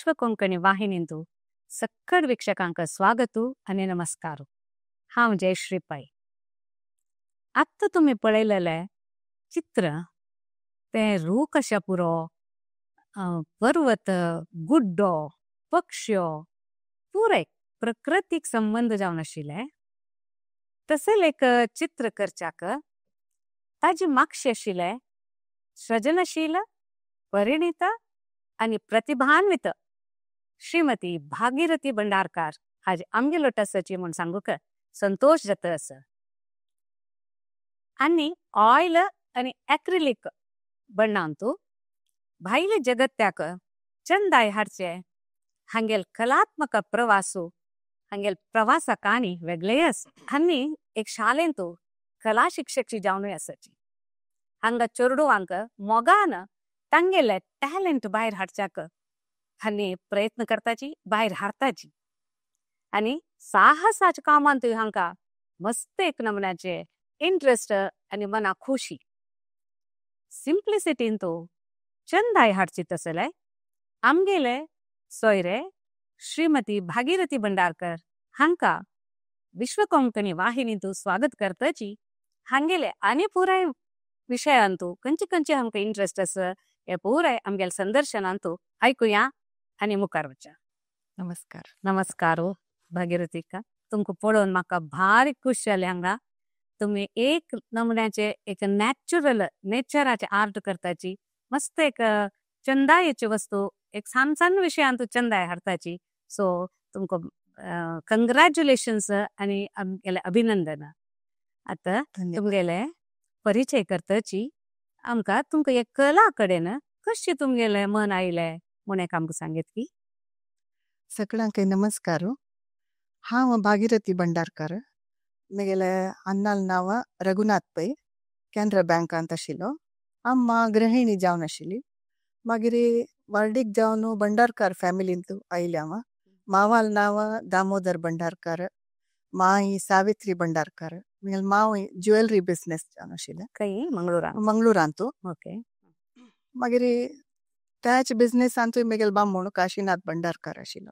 विश्व कोंकणी वाहिनींतु सक्कड वीक्षकांक स्वागत आणि नमस्कार। हांव जयश्री पै। आत्ता तुमी पळयलेले चित्र ते रूख अशा पुरो, पर्वत, गुड्डो, पक्ष्यो पुरे प्रकृतिक संबंध जावन अशिले। तसेल एक चित्र करचाक ताजी माक्षी अशिले सृजनशील, परिणीत आणि प्रतिभान्वित श्रीमती भागीरथी भंडारकर आज आमगे लोटसाची म्हूण सांगूक संतोष जाता असा। आणि ऑयल आणि एक्रिलिक बण्णांतु भायले जगत्याक चंदाय हाडचे हांगेल कलात्मक प्रवासु हांगेल प्रवासा काणी वेगळे असा। आनी एक शाळेंतु कला शिक्षकची जावनूय आसाची। हांगा चेडवांक मोगान तांगेले टॅलेंट भायर हाडच्याक आनी प्रयत्न करताची भायर हाडताची आनी साहसाच्या कामांतूय हांका मस्त एक नमुन्याचे इंट्रस्ट आनी मना खुशी सिंप्लिसिटींतु चंदाय हाडची तसले आमगेले सोयरे श्रीमती भागीरथी भंडारकर हांका विश्व कोंकणी वाहिनींतु स्वागत करताची। हांगेले आनी पुराय विशयांतु कंचे कंचे आमकां इंट्रस्ट आसा हे पुराय आमगेले संदर्शनांतु आयकुया आनी मुखार वचा। नमस्कार। नमस्कार भागीरथीका, तुमकां पळोवन म्हाका भारी खुश जालें। हांगा तुमी एक नमुन्याचे एक नॅचरल नेचराचे आर्ट करताची, मस्त एक चंदायेची वस्तू एक सान सान विशयांतु चंदाय हाडताची। सो तुमकां कंग्रॅच्युलेशन्स आनी आमगेले अभिनंदन। आतां तुमगेले परिचय करताची आमकां तुमकां एक कला कडेन कशें तुमगेले मन आयलें म्हूण एक आमकां सांगीत की। सगळ्यांक नमस्कार। हांव भागीरथी भंडारकर, म्हगेले अन्नाल नांव रघुनाथ पै, कॅनरा बँकांत आशिल्लो। अम्मा गृहिणी जावन आशिल्ली। मागीर वार्डीक जावन भंडारकर फॅमिलींत आयले हांव। मावाल नांव दामोदर भंडारकर, माई सावित्री भंडारकर। म्हगेले मांव ज्वेलरी बिजनेस जावन आशिल्ले। खंय मंगळुरांत? मंगळुरांतू। ओके। मागीर त्याच बिजनेसांतूय म्हगेले बामण काशीनाथ भंडारकर आशिल्लो।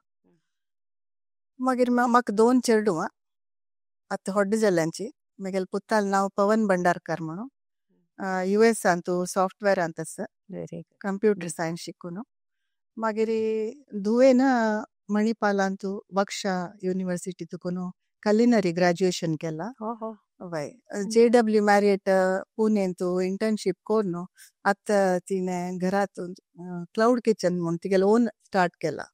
मागीर म्हाका दोन चेडवां आतां व्हडली जाल्यांची। म्हगेले पुताले नांव पवन भंडारकर म्हणून, यूएसांतू सॉफ्टवेअरांत आसा, कंप्युटर सायन्स शिकून। मागीर धुवेन मणिपालांतू वक्षा युनिवर्सिटी तुकून कलिनरी ग्रॅज्युएशन केला। वय जेडब्ल्यू मॅरियट पुणेंतू इंटर्नशीप करून आतां तिणें घरांत क्लाउड किचन म्हूण तिगेले ओन स्टार्ट केला।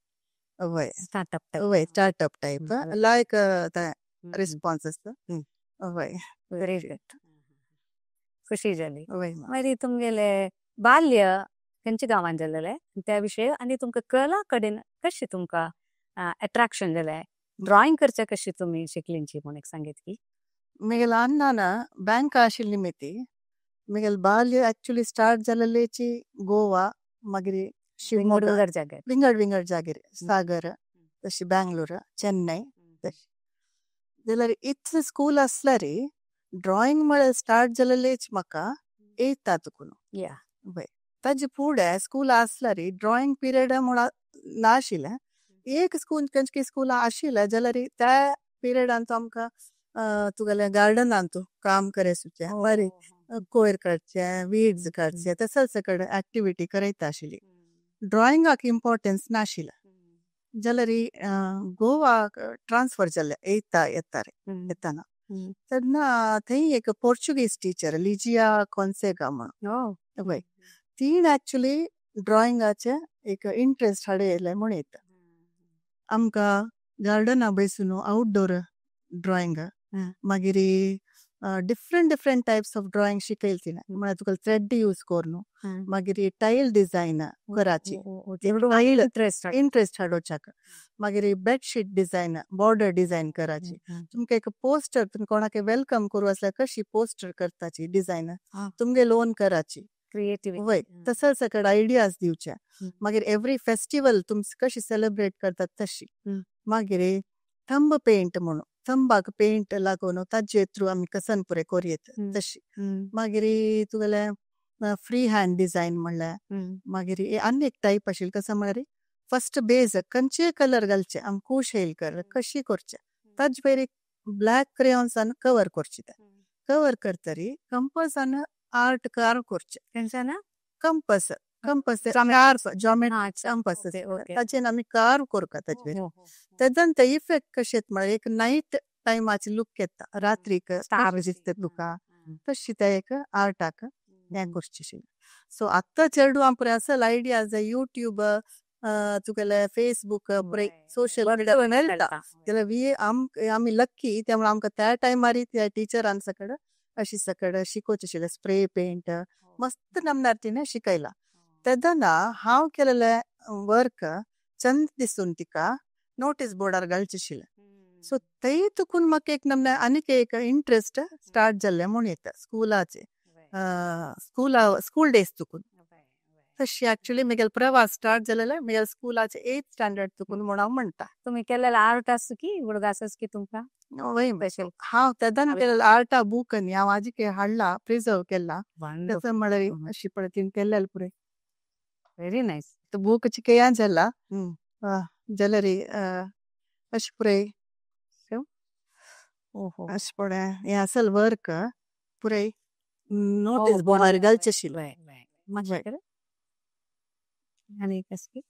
वय स्टार्टअप टायप। वय स्टार्टअप टायप लायक रिस्पॉन्स आसता। वय व्हेरी गुड, खुशी जाली। वय मागीर तुमगेले बाल्य खंयच्या गांवांत जालेलें त्या विशय आनी तुमकां कला कडेन कशें तुमकां अट्रॅक्शन जालें, ड्रॉइंग करचें कशें तुमी शिकलींची म्हूण एक सांगीत की। म्हगेले अन्नान बँक आशिल्ली मिती। म्हगेले बाल्य एक्चुअली स्टार्ट जालेलेची गोवा, मागीर शिवमोगा, विंगड जाग्यार, विंगड विंगड जाग्यार, सागर, तशी बँगलोर, चेन्नई तशी। जाल्यार इतलें स्कूल आसल्यार ड्रॉइंग म्हळ्यार स्टार्ट जालेलेच म्हाका एयथा तुकून। वय ताजे फुडें स्कूल आसल्यार ड्रॉइंग पिरियड म्हूण नाशिल्लें। एक स्कूल खंयचे स्कूल आशिल्लें जाल्यार त्या पिरियडांत आमकां तुगेलें गार्डनांत काम करें, बरें कोयर काडचें, वीड्स काडचें, तसोच कडेन एक्टिविटी करयता आशिल्ली। ड्रॉइंगाक इम्पोर्टन्स नाशिल्लें। जाल्यार गोवा ट्रान्सफर जालें एयथा येता येताना तेन्ना थंय एक पोर्चुगीज टिचर लिजिया कोन्सेगा म्हणून, वय तीण एक्चुअली ड्रॉइंगाचे एक इंट्रस्ट हाडयलें म्हूण येता। आमकां गार्डना बसून आवटडोर ड्रॉइंग, मागीर different different types of drawing शिकयली तिणें। म्हळ्यार तुका थ्रेड यूज करून मागीर टायल डिझायन कराची, इंट्रस्ट हाडोवच्याक, मागीर बेडशीट डिझायन, बॉर्डर डिझायन कराची, तुमकां एक पोस्टर तुमी कोणाक welcome करूं आसल्यार कशी पोस्टर करताची डिझायन तुमगे लोन कराची, क्रिएटिव्हिटी। वय तसोच सगळे आयडियाज दिवचे। मागीर एवरी फेस्टिवल तुमी कशी सेलिब्रेट करतात तशी। मागीर थंब पेंट म्हणून थंबाक पेंट लागून ताजे थ्रू आमी कसन पुरे कोरयेत तशी। मागीर तुगेले फ्री हँड डिझायन म्हणल्यार, मागीर आनी एक टायप आशिल्ली कसो म्हळ्यार फर्स्ट बेज खंयचे कलर घालचे आम कूश येयल कलर कशी करचे ताज वयर ब्लॅक क्रेयॉन्सान कवर करचे ते कवर करतरी कंपासान आर्ट कार्व करचे। खंयच्यान? Compass compass sharp geometry compass ताचेन आमी कार्व करका ताजे वयर तेदन ते इफेक्ट कशें येता म्हळ्यार एक नायट टायमाचे लूक येता रात्रीक स्टार दिसता तुका तशी ते एक आर्टाक हें करचे। सो आत्तां चेडवां पुराय असल आयडियाज यूट्यूब तुगेले फेसबूक पुराय सोशल मिडिया मेळटा जाल्यार वी आमी लक्की त्यामुळे आमकां त्या टायमार त्या टिचरान सकड अशी सकड शिकोवचें आशिल्लें स्प्रे पेंट मस्त नमनार तिणें शिकयलां। तेदना हांव केलेलें वर्क चंद दिसून तिका नोटीस बोर्डार घालचें आशिल्लें। सो थंय तुकून म्हाका एक नमने आनीक एक इंट्रस्ट स्टार्ट जाल्लें म्हूण येता स्कुलाचे स्कुला स्कूल डेज तुकून तशी एक्चुअली म्हगेलो प्रवास स्टार्ट जालेले म्हगेले स्कुलाचे एथ स्टँडर्ड तुकून म्हूण हांव म्हणटा। तुमी केलेले आर्ट आसा की उडगास की तुमकां? वय स्पेशल हांव तेदना केलेले आर्टा बूक न्ही हांव आजिके हाडला प्रिजर्व केला तेचो म्हळ्यार अशी पळय तिणें केल्लेले पुराय। Very nice. तो बूक चिकया जाला जाल्यार अशें पुराय अशें पळय हें असल वर्क पुराय नोटीस बोर्डार घालचें आशिल्लें। आनी कसली?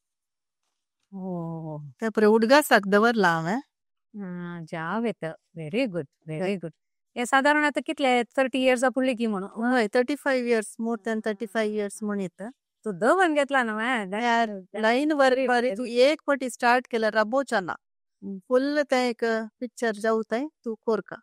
हो ते पुराय उडगासाक दवरला हांवें। जाव येता व्हेरी गुड व्हेरी गुड। हे सादारण आता कितले 30 इयर्स फुडली की म्हणून? हय 35 इयर्स मोर दॅन 35 इयर्स म्हूण येता। तूं दवरून घेतला न्हू? लायन वर्क तूं एक पटी स्टार्ट केल्यार राबोवचा ना फुल तें एक पिक्चर जावं थंय तूं कोरका।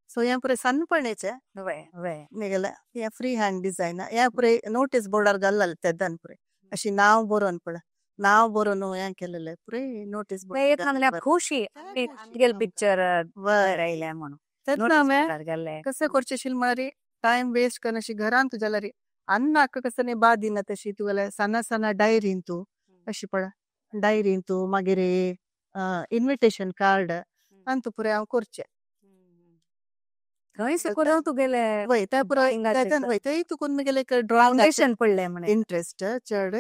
सो हें पुराय सनपणेचें म्हगेलें हें फ्री हँड डिजायन हें पुराय नोटीस बोर्डार घाल्लें तेदन पुराय अशी नांव बरोवन पळय नांव बरोवन हें केलेलें पुराय नोटीस एक सांगल्या खुशी आमगेले पिक्चर आयलें म्हणून तेन्ना हांवें कशें करचें आशिल्लें म्हळ्यार टायम वेस्ट करना अशी घरान तूं जाल्यार अन्नाक कसो न्ही बाद दिना तशी तुगेले सना सना डायरीन तूं अशी पळय डायरीन तूं मागीर इन्विटेशन कार्ड आनी तूं पुराय हांव करचें। थंय शिकून तुगेले वय ते पुराय वय थंय तुकून म्हगेलें एक ड्रॉइंग फावंडेशन पडलें म्हणे इंट्रस्ट चड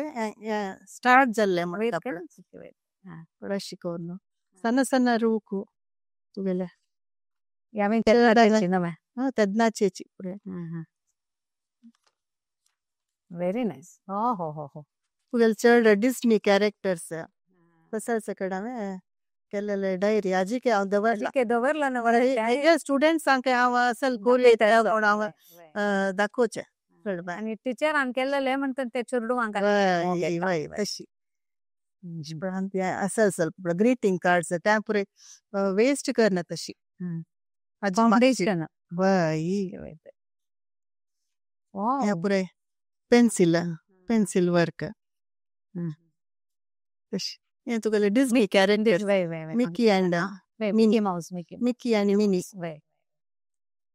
स्टार्ट जाल्लें म्हणटा पळय अशें करून सन्न सन्न रूक तुगेले तेन्नाचेची पुराय। Very nice. हो हो हो हो तुगेले चड डिस्नी कॅरेक्टर्स तसो सकड हांवें केलेले डायरी आजिके हांव दवरला। दवरला ना स्टुडंट्सांक हांव असल कोरयता म्हूण हांव दाखोवचें। आनी टिचरान केल्लेले म्हणटा ते चेडवांक वय वय तशी असल असल ग्रीटिंग कार्ड्स ते पुराय वेस्ट करना तशी। फावंडेशन वय हें पुराय पेन्सिल पेन्सिल वर्क तशी हें तुगेले Disney characters Mickey and Mickey Mouse Mickey आनी मिनी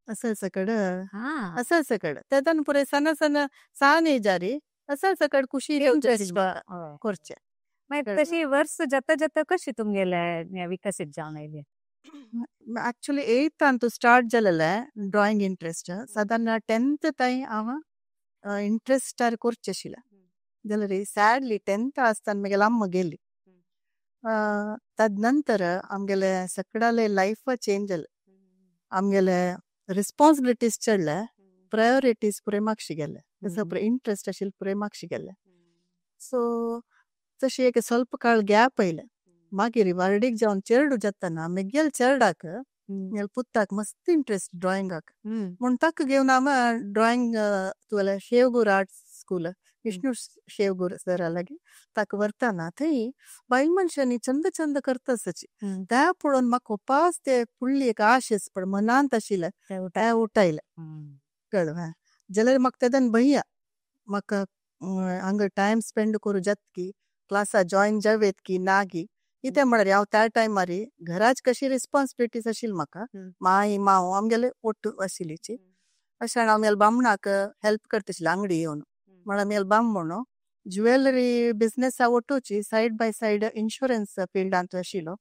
असल सकड असल सकड तेदन पुराय सन्न सन्न सान एजारी असल सकड खुशी इंट्रस्ट करचें। मागीर तशी वर्स जाता जाता कशी तुमगेले विकसीत जावन आयली? एक्चुअली एथ अंतू स्टार्ट जालेलें ड्रॉइंग इंट्रस्ट सादारण 10th ताई हांव इंट्रस्टार करचें आशिल्लें जाल्यार सॅडली 10th आसतना म्हगेली अम्मा गेली। तद नंतर आमगेले सकडाले लायफ चेंज जालें आमगेले रिस्पॉन्सिबिलिटीज चडले प्रायोरिटीज पुराय मागशी गेले तसो पुराय इंट्रस्ट आशिल्लें पुराय मागशी गेले। सो तशी एक स्वल्प काळ गॅप आयलें मागीर वार्डीक जावन चेडूं जातना म्हगेले चेरडाक म्हगेले पुताक मस्त इंट्रस्ट ड्रॉइंगाक म्हूण ताका घेवन हांव ड्रॉइंग तुगेलें Shevgur arts school Vishnu Shevgur सरा लागीं ताका व्हरतना थंय बायल मनशांनी चंद चंद करता आसाची त्या पळोवन म्हाका उपास ते फुडली एक आश पळय मनांत आशिल्लें तें उठायलें कळ्ळें जाल्यार म्हाका तेदन भंय म्हाका हांगा टायम स्पेंड करूं जाता की क्लासा जॉयन जावयत की ना की कितें म्हळ्यार हांव त्या टायमार घराच कशी रिस्पॉन्सिबिलिटीज आशिल्ली म्हाका माई माव आमगेले ಒಟ್ಟು आशिल्लीची अशें हांव म्हगेल्या बामणाक हेल्प करता आशिल्लें आंगडी येवन म्हळ्यार म्हगेलो बामण ज्युवेलरी बिजनसा ಒಟ್ಟುची सायड बाय सायड इन्शुरन्स फिल्डांत आशिल्लो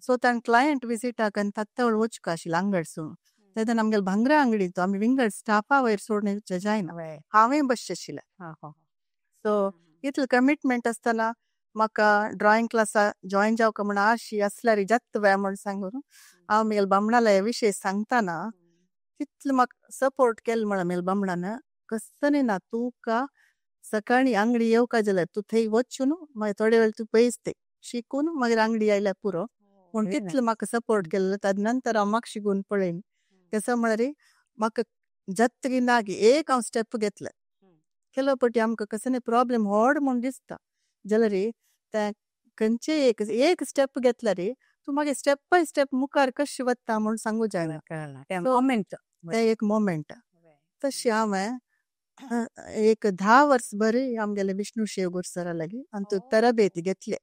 सो तांकां क्लायंट विजिटाक आनी तत्तवळ वचूंक आशिल्लें अंगडसून तेन्ना आमगेले भांगरा अंगडी तो आमी विंगड स्टाफा वयर सोडून जायना हांवें बसचें आशिल्लें। सो इतलें कमिटमेंट आसतना म्हाका ड्रॉइंग क्लासा जॉईन जावका म्हण आशी आसल्यार जात वे म्हण सांगून हांव म्हगेल्या बामणाला हे विशय सांगतना तितले म्हाका सपोर्ट केलो म्हळ्यार म्हगेल्या बामणान कसनी ना तुका सकाळी आंगडी येवका जाल्यार तूं थंय वचून मागीर थोडे वेळ तूं पयस ते शिकून मागीर आंगडी आयल्यार पुरो पूण तितले म्हाका सपोर्ट केल्लो। ताजे नंतर हांव म्हाका शिकून पळयन कसो म्हळ्यार म्हाका जातकी ना की एक हांव स्टेप घेतलें केलो पटी आमकां कसो प्रॉब्लम व्हड म्हूण दिसता जाल्यार ते खंयचे एक एक स्टेप घेतल्यार तूं मागीर स्टेप बाय स्टेप मुखार कशें वता म्हूण सांगू जायना। मोमेंट ते एक मोमेंट तशें हांवें एक 10 वर्स बरी आमगेले विष्णू शेवगूर सरा लागीं आनी तरबेती घेतले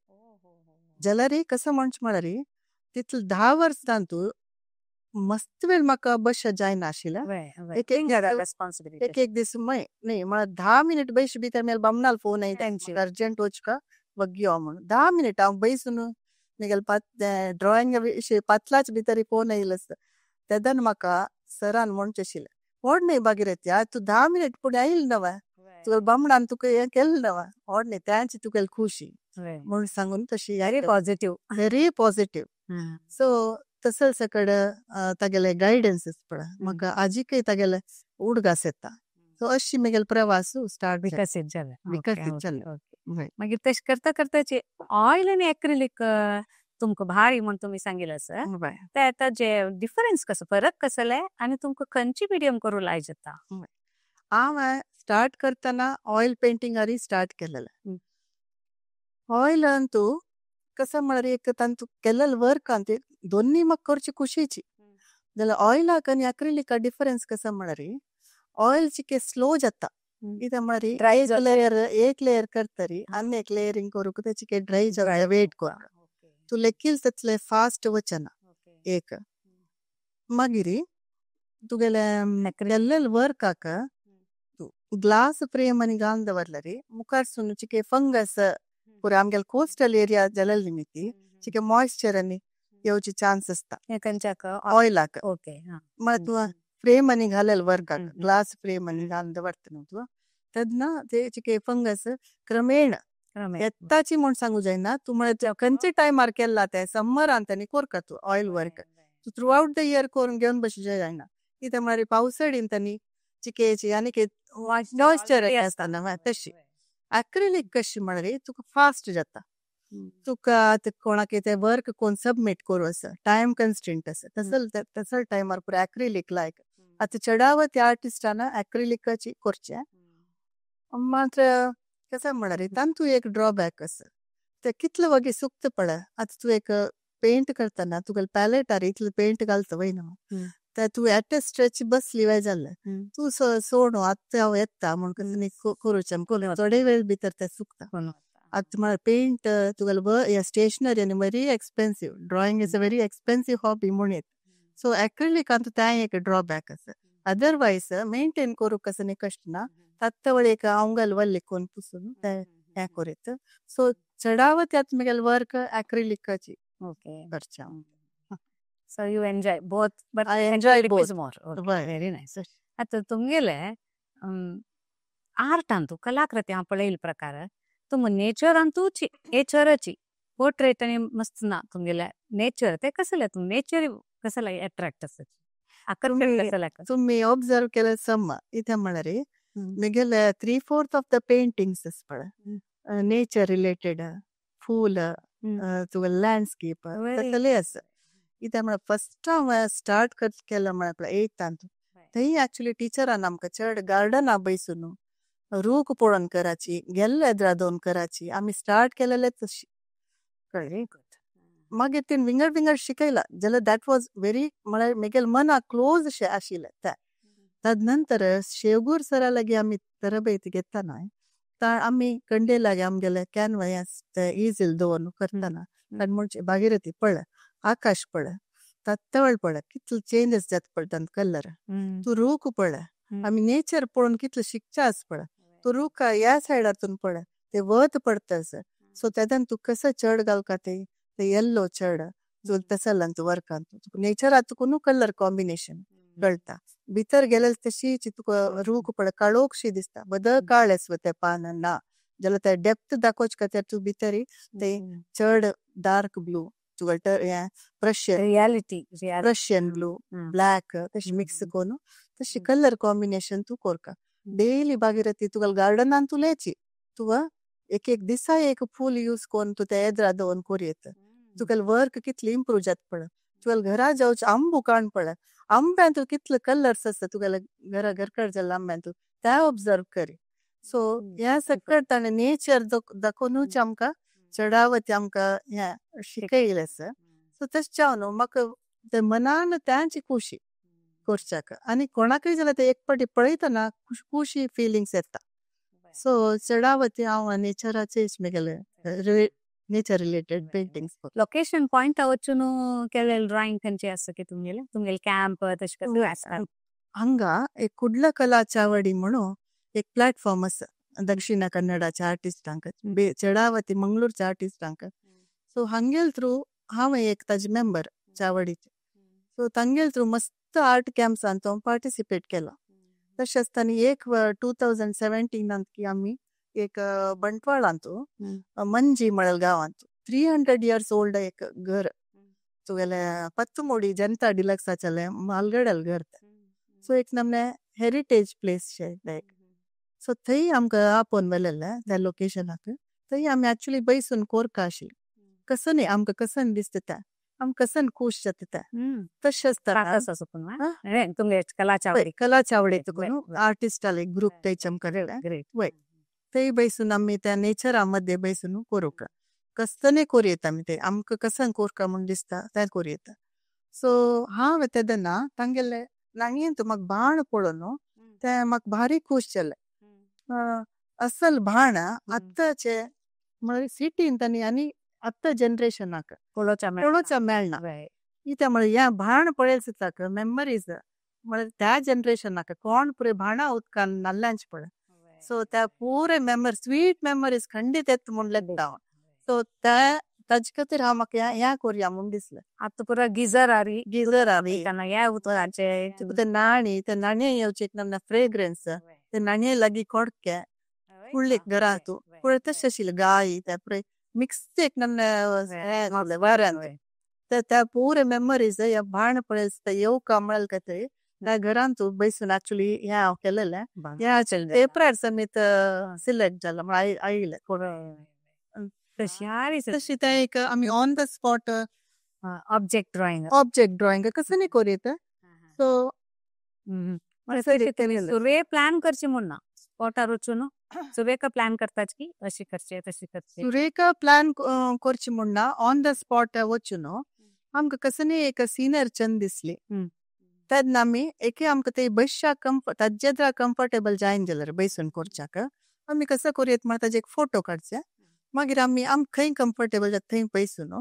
जाल्यार कसो म्हणचे म्हळ्यार तितले 10 वर्स तातूंत मस्त वेळ म्हाका बस जायना आशिल्लें। एक एक एक दीस न्हय म्हळ्यार 10 मिनट बैस भितर म्हगेल्या बामणालो फोन आयलो अर्जंट वचका वग्गी यो म्हणून 10 मिनट हांव बैसून म्हगेले ड्रॉइंग विशय पातलाच भितर फोन आयलो आसता तेदन म्हाका सरान म्हणचें आशिल्लें व्हड न्हय भागीरथी आज तूं 10 मिनट पूण आयले नवे तुगेल्या बामणान तुका हें केलें नवे व्हड न्हय तेंच तुगेली खुशी म्हूण सांगून तशी very positive very positive. So तसो सकड तागेले गायडन्स पळय म्हाका आजीकय तागेले उडगास येता। सो अशी म्हगेलो प्रवास स्टार्ट विकसीत जालो विकसीत जालो। मागीर तशें करता करताचे ऑयल आनी एक्रिलिक तुमकां भारी म्हूण तुमी सांगिल्लें आसा ते आतां जे डिफरन्स कसो फरक कसले आनी तुमकां खंयची मिडियम करूं लाय जाता? हांवें स्टार्ट करतना ऑयल पेंटिंग आरी स्टार्ट केलेलें। ऑयल अंतू कसं म्हळ्यार एक तांतू केलेलें वर्क आनी दोन्ही म्हाका करची खुशीची जाल्यार ऑयलाक आनी एक्रिलिका डिफरन्स कसो म्हळ्यार ऑयल चिके स्लो जाता कित्याक म्हळ्यार एक लेयर एक लेयर करतरी आनी एक लेयरींग करूंक ते चिके ड्राय जाता वेट करूंक तूं लेखील तितले फास्ट वचना। एक मागीर तुगेले केल्लेले वर्काक ग्लास फ्रेम आनी घालून दवरल्यार मुखार सून चिके फंगस पुरा आमगेले कोस्टल एरिया जालेले निमित्ती चिके मॉइस्चर आनी येवचे चान्स आसता खंयच्याक ऑयलाक। ओके म्हळ्यार तूं फ्रेम आनी घालेले वर्काक ग्लास फ्रेम आनी घालून दवरता न्हू तूं तेन्ना ते चिके फंगस क्रमेण येताची म्हूण सांगू जायना तूं म्हळ्यार खंयचे टायमार केला ते समरान आनी कोरका तूं ऑयल वर्क तूं थ्रू आवट the year करून घेवन बसूं जायना कित्याक म्हळ्यार पावसाळीन तांणी चिकेची आनी मॉइस्चर आसता तशी। एक्रिलिक कशी म्हळ्यार तुका फास्ट जाता तुका आतां कोणाक ते वर्क कोण सबमीट करूं आसा टायम कन्स्ट्रेंट आसा तसल तसल टायमार पुरो एक्रिलिक लायक आतां चडावत त्या आर्टिस्टान एक्रिलिकाची करचें मात्र कसं म्हळ्यार तातूंत एक ड्रॉबॅक आसा ते कितले वगी सुकता पळय आतां तूं एक पेंट करतना तुगेले पॅलेटार इतले पेंट घालता वय न्हू ते तूं एट अ स्ट्रेच बसली वय जालें तूं सोडू आतां हांव येता म्हूण कसं करूचें थोडे वेळ भितर ते सुकता। आतां म्हळ्यार पेंट तुगेले स्टेशनरी आनी very expensive drawing is a very expensive hobby म्हूण येता। सो एक्रिलिकांत तें एक ड्रॉबॅक आसा अदरवायज मेंटेन करूंक कसं कश्ट ना तात्तवळ एक आंगल वल्ली कोन पुसून ते हें करीत। सो चडावत आतां म्हगेलें वर्क एक्रिलिकाची करचें हांव। So you enjoy both, but I enjoy both is more. Very nice. आतां तुमगेले आर्ट अंतू कलाकृती हांव पळयिल्ले प्रकार तुम नेचर अंतूची नेचराची पोर्ट्रेट आनी मस्त ना तुमगेले नेचर ते कसले तुम नेचर कसले अट्रॅक्ट आसा आकर्षण कसले? तुमी ऑब्जर्व केले सम इथे म्हळ्यार म्हगेले 3/4 ऑफ the paintings आसा पळय नेचर रिलेटेड फूल तुगेले लँडस्केप तसले आसा। कित्याक म्हळ्यार फस्ट हांवें स्टार्ट केलें म्हळ्यार पळय एयथांत थंय एक्चुली टिचरान आमकां चड गार्डना बैसून रूख पळोवन कराची गेल्ले दोन कराची आमी स्टार्ट केलेले तशी कळ्ळें। मागीर तेणें विंगड विंगड शिकयला जाल्यार that was very म्हळ्यार म्हगेले मनाक क्लोज अशें आशिल्लें तें। तद नंतर शेवगूर सरा लागीं आमी तरबेती घेतना आमी कंडे लागीं आमगेले कॅनवास ते इझिल दवरून करतना ताणें म्हणचें भागीरथी पळय आकाश पळय तत्तवळ पळय कितले चेंजस जाता पळय तांचो कलर तूं रूख पळय आमी नेचर पळोवन कितले शिकचे आसा पळय तूं रूख ह्या सायडातून पळय ते वत पडटा आसा सो तेदन तूं कसो चड घालका ते येल्लो चड तसल्यान तूं वर्कान नेचरात तुका न्हू कलर कॉम्बिनेशन कळटा भितर गेल्यार तशीच तुका रूख पळय काळोखशी दिसता बदल काळ आसा ते पान ना जाल्यार ते डेप्थ दाखोवचे खातीर तूं भितरी ते चड डार्क ब्लू तुका हें Prussian reality Prussian blue black तशें मिक्स करून तशें कलर कॉम्बिनेशन तूं कोरका डेली भागीरथी तुका गार्डनान तुलेची तुका एक एक दिसा एक फूल यूज करून तूं ते एदरा दवरून कोरयेत तुका वर्क कितली इम्प्रूव जाता पळय। तुका घरा जावचे आंबू काण पळय आंब्यान तूं कितले कलर्स आसता तुका घरा घरकड जाल्ले आंब्यान तूं ते ऑब्जर्व करी। सो ह्या सगळें ताणें नेचर दाखोवनूच आमकां चडावत आमकां हें शिकयलें आसा। सो तशें जावन न्हू म्हाका ते मनान तेंची खुशी करच्याक आनी कोणाकय जाल्यार ते एक पाटी पळयतना खुशी फिलिंग्स येता। सो चडावत हांव नेचराचेच म्हगेलें nature related paintings. Location point वचून केलें ड्रॉइंग खंयचे आसा की तुमगेलें तुमगेलें कॅम्प तशें कसलें आसता? हांगा एक कुडला कला चावडी म्हणून एक प्लॅटफॉर्म आसा दक्षिण कन्नडाच्या आर्टिस्टांक चडावती मंगळूरच्या आर्टिस्टांक। सो हांगेल थ्रू हांव एक ताजे मेंबर चावडीचे। सो तांगेल थ्रू मस्त आर्ट कॅम्प्सान हांव पार्टिसिपेट केला। तशेंच तांणी एक 2017 की आमी एक बंटवाळांतू मंजी म्हळ्यार गांवांत 300 इयर्स ओल्ड एक घर तुगेले पत्तुमोडी जनता डिलक्साचेले मालगडल घर। सो एक नमने हेरिटेज प्लेस शे एक। सो थंय आमकां आपोवन व्हेलेलें त्या लोकेशनाक थंय आमी एक्चुअली बैसून कोरका आशिल्ली कसं न्ही आमकां कसन दिसता तें आमकां कसन खूश जाता तें तशें आसतना तुमगे कला चावडी कला चावडी तुका आर्टिस्टाले ग्रुप थंयच आमकां वय थंय बैसून आमी त्या नेचरा मध्ये बैसून कोरुका कसतने कोरयता आमी ते आमकां कसन कोरका म्हूण दिसता तें कोरयता। सो हांव तेन्ना तांगेले नांगेन म्हाका भाण पळोवन तें म्हाका भारी खूश जालें। असल भाण आतांचे म्हळ्यार सिटीन तांणी आनी आतां जनरेशनाक पळोवच्या मेळना कित्याक म्हळ्यार हें भाण पळयलें सुद्दां मेमरीज म्हळ्यार त्या जनरेशनाक कोण पुरे भाणां उदकान न्हाल्ल्यांच पळय। सो त्या पुरे मेमरी स्वीट मेमरीज खंडीत येता म्हूण लेगता हांव। सो त्या ताजे खातीर हांव म्हाका हें कोरया म्हूण दिसलें। आतां पुरो गिजर आरी गिजर आरी ह्या उदकाचे ते नाणी ते नाणये येवचे एक नमने फ्रेग्रन्स ते नाणये लागीं कोडके फुडले घरांतू पुरे तशें आशिल्लें गाय ते पुरे मिक्स एक नमने वाऱ्यान त्या पुरे मेमरीज ह्या भाण पळयलें येवका म्हळ्यार खातीर त्या घरांतू बैसून एक्चुअली हें हांव केलेलें ह्या पेपरार समेत सिलेक्ट जाला म्हळ्यार आयलें तशें तें एक आमी on the spot object drawing object drawing कसं न्ही कोरयता। सो सुरवे प्लॅन करचे म्हूण ना स्पॉटार वचून सुरवेक प्लॅन करताच की अशी करचे तशी करचे सुरेका प्लॅन करचे म्हूण ना ऑन the spot वचून आमकां कसं न्ही एक सिनर चंद दिसली तेन्ना आमी एके आमकां ते बसच्या कम्फर्ट ताजे कम्फर्टेबल जायन जाल्यार बैसून करच्याक आमी कसं कोरयत म्हळ्यार ताजे एक फोटो काडचे मागीर आमी आमकां खंय कम्फर्टेबल जाता थंय बैसून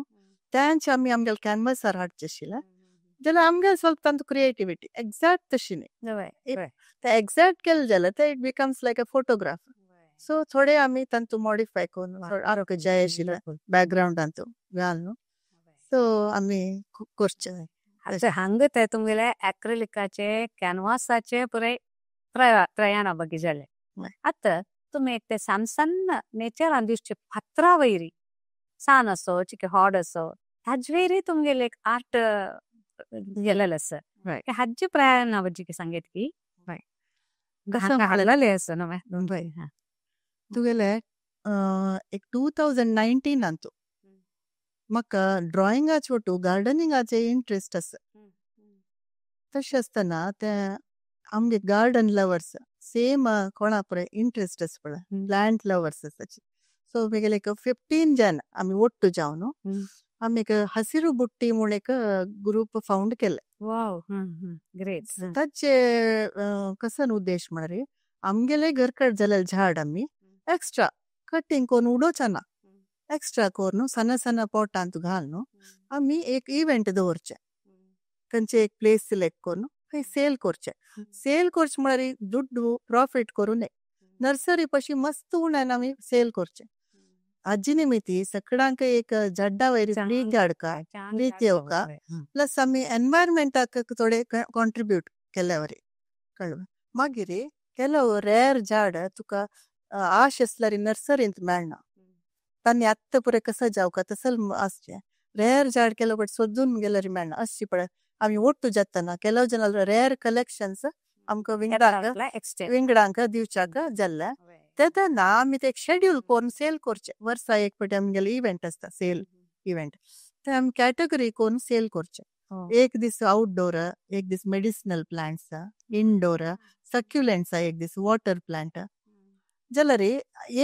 तेंच आमी आमगेले कॅनवसार हाडचे आशिल्लें जाल्यार आमगेले स्वल्प तांतू क्रिएटिविटी एक्झॅक्ट तशी न्ही ते एक्झॅक्ट केलें जाल्यार ते it becomes like a photograph. So थोडे आमी तांतू मॉडिफाय करून आमकां जाय आशिल्लें बॅकग्रावंडांतू घालून सो आमी करचे। आतां हांगा ते तुमगेले एक्रिलिकाचे कॅनवासाचे पुरे प्रयाण बगी जाले। आतां तुमी एक ते सान सान नेचरान दिसचे फातरा वयरी सान असो चिके हॉड असो हाजे तुमगेले एक आर्ट गेलेले आसा हाजे प्रयाण बजी सांगेत की हाडलेले आसा न्हू तुगेले एक 2019 म्हाका ड्रॉइंगाचे वटू गार्डनिंगाचे इंट्रस्ट आसा। तशें आसतना ते आमगे गार्डन लवर्स सेम कोणा पळय इंट्रस्ट आसा पळय प्लांट लवर्स आसा। सो म्हगेले एक 15 जन आमी ಒಟ್ಟು जावन आमी एक हसिरू बुट्टी म्हूण एक ग्रुप फाउंड केले। Wow great. ताचे कसन उद्देश म्हळ्यार आमगेले घरकड जाल्यार झाड आमी एक्स्ट्रा कटिंग करून उडोवचे ना एक्स्ट्रा करून सಣ್ण सण्ण पॉटांत घालून आमी एक इव्हेंट दवरचे खंयचे एक प्लेस सिलेक्ट करून थंय सेल करचे। सेल करचे म्हळ्यार दुड्डू प्रॉफिट करूं न्हय नर्सरी पशी मस्त उण्यान आमी सेल करचे। हाजी निमिती सगळ्यांक एक झाडा वयर प्रीती हाडका प्रीती येवका प्लस आमी एनवायरमेंटाक थोडे कॉन्ट्रिब्यूट केल्या वरी कळ्ळें। मागीर ಕೆಲವು ರೇರ್ झाड तुका आश आसल्यार नर्सरींत मेळना तांणी आत्तां पुरे कसं जावका तसल आसचें रेर झाड केलो बट सोदून गेल्यार मेळना अशी पळय आमी ಒಟ್ಟು जातना ಕೆಲವು ಜನ ರೇರ್ कलेक्शन्स आमकां विंगडांक एक्सचेंज विंगडांक दिवच्याक जाल्ले तेन्ना आमी ते एक शेड्यूल करून सेल करचे वर्सा एक फावटी आमगेले इव्हेंट आसता सेल इव्हेंट ते आमी कॅटेगरी करून सेल करचे एक दीस आउटडोर एक दीस मेडिसिनल प्लांट्स इंडोर सक्युलेंट्स एक दीस वॉटर प्लांट जाल्यार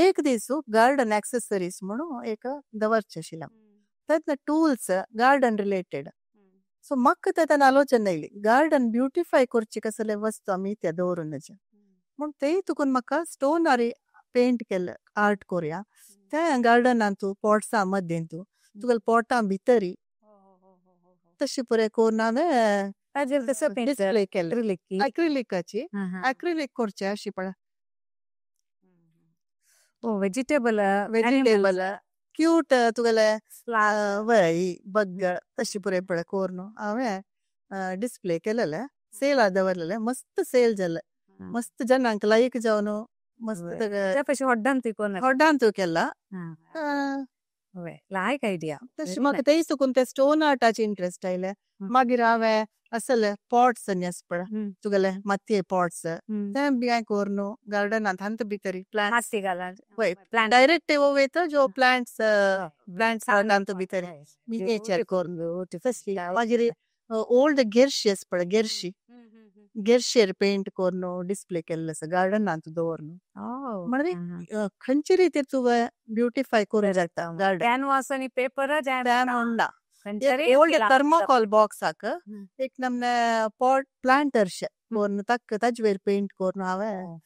एक दीस गार्डन एक्सेसरीज म्हणून एक दवरचे आशिल्लें तेन्ना टूल्स गार्डन रिलेटेड सो म्हाका तेन्ना आलोचना येयली गार्डन ब्युटिफाय करची कसले वस्तू आमी ते दवरून म्हूण तेय तुकून म्हाका स्टोन आरी पेंट केल्ले आर्ट कोरया ते गार्डनान तूं पॉट्सां मदेन तूं तुगेले पॉटां भितरी तशी पुरे करून हांवें ताजेर तसो पेंट डिस्प्ले केले अक्रिलिक अक्रिलिकाची अक्रिलिक करचे अशी पळय ओ वेजिटेबल वेजिटेबल क्यूट तुगेले वय बग तशी पुरे पळय करून हांवें डिस्प्ले केलेले सेला दवरलेले मस्त सेल जाले मस्त जनांक लायक जावन मस्त त्या होड्डान तुय कोन होड्डान तूं केला लायक आयडिया तशें म्हाका तेय चुकून ते स्टोन आर्टाचे इंट्रस्ट आयले मागीर हांवें असले पॉट्स आनी आसा पळय तुगेले मातये पॉट्स ते बी हांवें करून गार्डनांत हांत भितरी प्लांट्स माती घाला वय प्लांट डायरेक्ट वयता जो प्लांट्स प्लांट्स हांत भितर मिनिएचर करून तशी मागीर ओल्ड गेर्शी आसा पळय गेर्शी गेर्शेर पेंट करून डिस्प्ले केल्ले आसा गार्डनांत दवरून म्हणजे खंयचे रितीर तुवें ब्युटिफाय करूं जाता गार्डन कॅनवास आणि पेपर ना ओल्ड थर्मोकॉल बॉक्साक एक नमने पॉट प्लांटर्स करून ताका ताजे वयर पेंट करून हांवें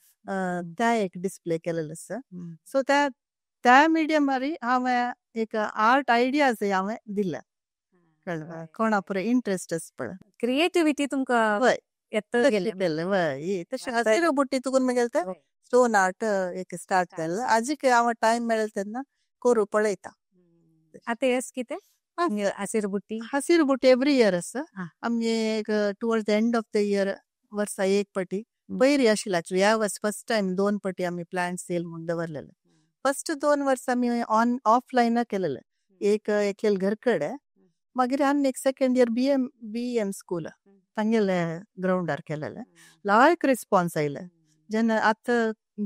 त्या एक डिस्प्ले केलेले आसा सो त्या त्या मिडियमारी हांवें एक आर्ट आयडियाज हांवें दिले कळ्ळें कोणा पुरो इंट्रस्ट आसा पळय क्रिएटिव्हिटी तुमकां वय येत गेले केलें वय तशें हसिरू बुट्टी तुकून मागीर ते स्टोन आर्ट एक स्टार्ट केलें आजीक हांव टायम मेळ्ळें तेन्ना करूं पळयता आतां येस कितें हसीर बुट्टी हसीर बुट्टी एवरी इयर आसा आमगे एक towards the end of the year वर्सा एक पटी पयरी आशिल्ली एक्चुअली ह्या वर्स फर्स्ट टायम दोन पटी आमी प्लांट सेल म्हूण दवरलेले फर्स्ट 2 वर्स आमी ऑन ऑफलायन केलेले एक एकलेल घर कडेन मागीर आनी एक सेकंड इयर बी एम स्कूल तांगेले ग्रावंडार केलेले लायक रिस्पॉन्स आयले जेन्ना आतां